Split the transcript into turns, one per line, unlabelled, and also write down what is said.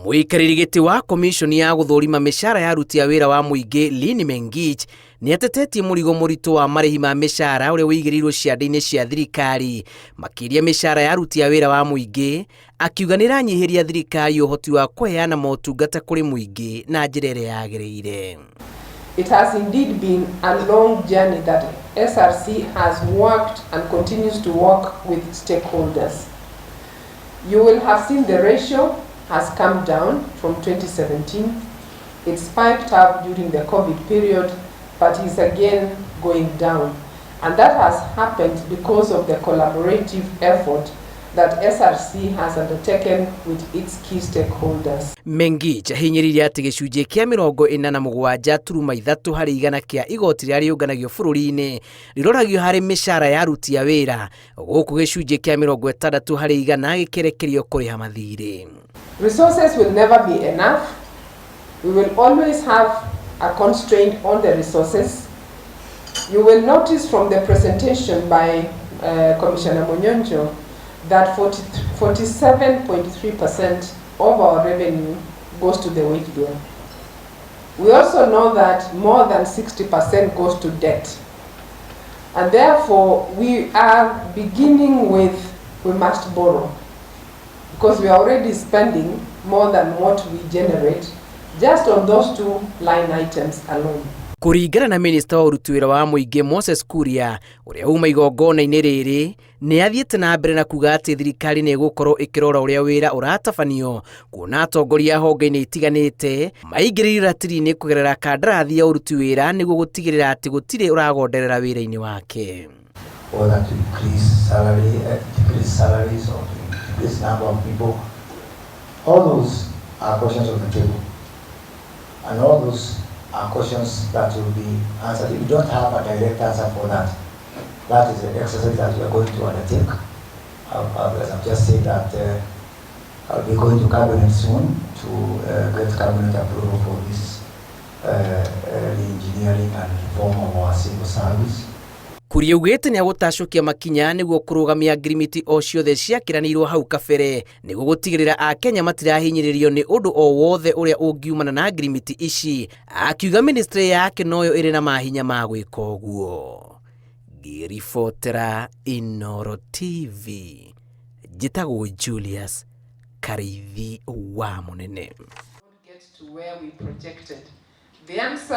Mũikarĩri gĩtĩ wa komiconi ya gũthũrima mĩcara ya aruti a wĩra wa mũingĩ Lynn Mengich nĩ atetetie mũrigo mũritũ wa marĩhi ma mĩcara ũrĩa ũigĩrĩirwo ciande-inĩ cia thirikari, makĩria mĩcara ya aruti a wĩra wa mũingĩ, akiuga nĩ ĩranyihĩria thirikari ũhoti wa kũheana motungata kũrĩ mũingĩ na njĩra ĩrĩa yagĩrĩire.
It has indeed been a long journey that SRC has worked and continues to work with stakeholders. You will have seen the ratio has come down from 2017. It spiked up during the COVID period, but is again going down. And that has happened because of the collaborative effort that SRC has undertaken with its key stakeholders.
Mengich ahinyĩrĩirie atĩ gĩcunjĩ kĩa 47.3% kĩa igoti rĩrĩa rĩũnganagio bũrũri-inĩ rĩroragio harĩ mĩcara ya aruti a wĩra, gũkũ gĩcunjĩ kĩa 60% gĩkĩrekerio kũrĩha mathirĩ.
Resources will never be enough. We will always have a constraint on the resources. You will notice from the presentation by Commissioner Monyoncho that 47.3% of our revenue goes to the wage bill. We also know that more than 60% goes to debt. And therefore, we are beginning with we must borrow, because we are already spending more than what we generate just on those two line items alone.
Kũringana na minista wa ũruti wĩra wa mũingĩ Moses Kuria, ũrĩa uma igongona-inĩ rĩrĩ, nĩ athiĩte na mbere na kuga atĩ thirikari nĩ ĩgũkorwo ĩkĩrora ũrĩa wĩra ũratabanio, kuona atongoria a honge-inĩ itiganĩte maingĩrĩire ratiri-inĩ kũgerera kandarathi ya ũruti wĩra nĩguo gũtigĩrĩra atĩ gũtirĩ ũragonderera wĩra-inĩ wake.
Whether to increase salary, decrease salaries or to increase number of people. All those are questions on the table. And all those are questions that will be answered. We don't have a direct answer for that. That is the exercise that we are going to undertake. As I've just said that I'll be going to cabinet soon to get cabinet approval for this re-engineering and reform of our civil service.
Kuria augĩte nĩ agũtacũkia makinya nĩguo kũrũgamia ngirimiti o ciothe ciakĩranĩirwo hau kabere nĩguo gũtigĩrĩra Akenya matirahinyĩrĩrio nĩ ũndũ o wothe ũrĩa ũngiumana na ngirimiti ici, akiuga ministry yake noyo ĩrĩ na mahinya ma gwĩka ũguo. Ngĩribotera Inoro TV, njĩtagwo Julius Kariithi wa Mũnene.
Get to where we projected. The answer